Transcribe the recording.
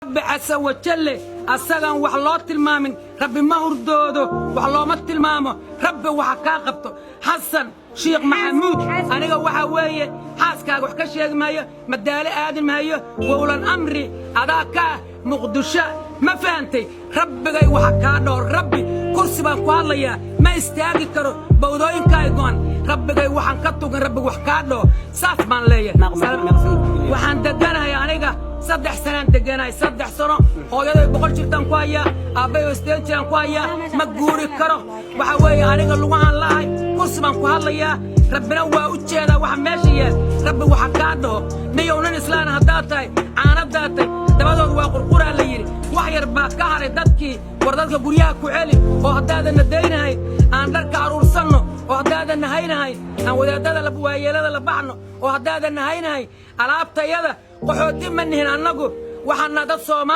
Rabbi casa wajalle asagaan wax loo tilmaamin. Rabbi ma hurdoodo, wax looma tilmaamo. Rabbi waxa kaa qabto, Xasan Shiikh Maxamuud. Aniga waxaa weeye, xaaskaaga wax ka sheegi maayo, madaale aadin maayo. Wowlan amri adaa ka ah Muqdisho, ma fahantay? Rabbigay waxa kaa dhowr. Rabbi, kursi baan ku hadlayaa, ma istaagi karo, bawdooyinkaay go'an. Rabbigay waxaan ka tugan, Rabbiga wax kaa dhoo, saas baan leeyahay. Waxaan deganahay aniga 3 sanaan deganahay, 3 sano. Hooyaday 100 jirtaan ku hayaa, aabbay oo 8 jiraan ku hayaa, ma guuri karo. Waxa weeye, aniga lugahaan la'ahay, kursi baan ku hadlayaa. Rabbina waa u jeedaa waxa meesha yaal. Rabbi waxa kaa dhaho. Niyow, nin islaana haddaad tahay, caanadaatay dabadood waa qurquraa la yidhi. Wax yar baa ka haray dadkii. War dadka guryaha ku celi, oo haddaadanna daynahayn aan dharka aruursanno, oo haddaadanna haynahayn aan wadaadada waayeelada la baxno, oo haddaadanna haynahayn alaabtayada. Qaxooti ma nihin annagu, waxaana dad Soomaali.